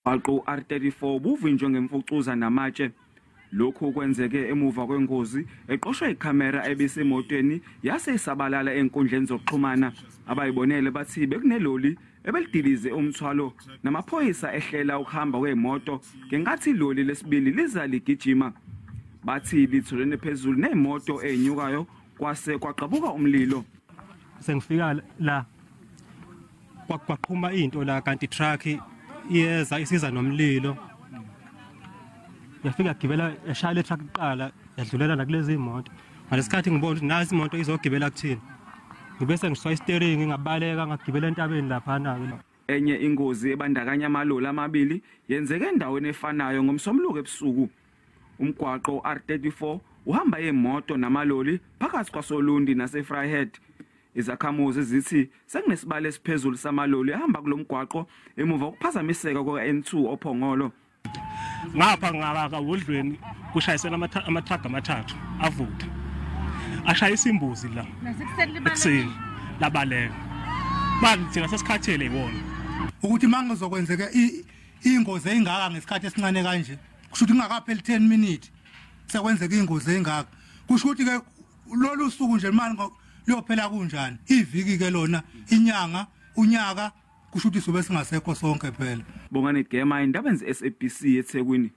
Umgwaqo u-R34 ubuvinjwe ngemfucuza namatshe. Lokhu kwenzeke emuva kwengozi eqoshwe ikhamera ebisemotweni yase isabalala enkundleni zokuxhumana. Abayibonele bathi bekuneloli ebelidilize umthwalo namaphoyisa ehlela ukuhamba kwemoto ngenkathi iloli lesibili liza ligijima. Bathi litholene phezulu nemoto enyukayo kwase kwaqhabuka umlilo. Sengifika la kwaqhuma into la, kanti truck iyeza isiza nomlilo, yafika gibela yashaya le truck kuqala, yadlulela nakulezi imoto. Ngalesikhathi ngibona ukuthi nazi imoto izogibela kuthina, ngibese ngiswaya steering, ngabaleka ngagibela entabeni laphana. Enye ingozi ebandakanya amaloli amabili yenzeke endaweni efanayo ngomsombuluko ebusuku. Umgwaqo R34 uhamba imoto namaloli phakathi kwasoLundi naseVryheid. Izakhamuzi zithi sekunesibalo esiphezulu samaloli ahamba kulomgwaqo emuva kokuphazamiseka kwa-N2 oPhongolo. Ngapha ngakawodlweni kushayisela amatruck amathathu avutha, ashayisa imbuzi la ekuseni, labaleka. Manje thina sesikhathele iwona. Ukuthi mangizokwenzeka ingozi engaka ngesikhathi esincane kanje, kusho ukuthi kungakapheli 10 minutes sekwenzeka ingozi engaka, kusho ukuthi ke lolu suku nje manje liyophela kunjani, iviki ke lona, inyanga, unyaka, kusho ukuthi sobe singasekho sonke phela. Bongani Gema, indaba ze-SABC eThekwini.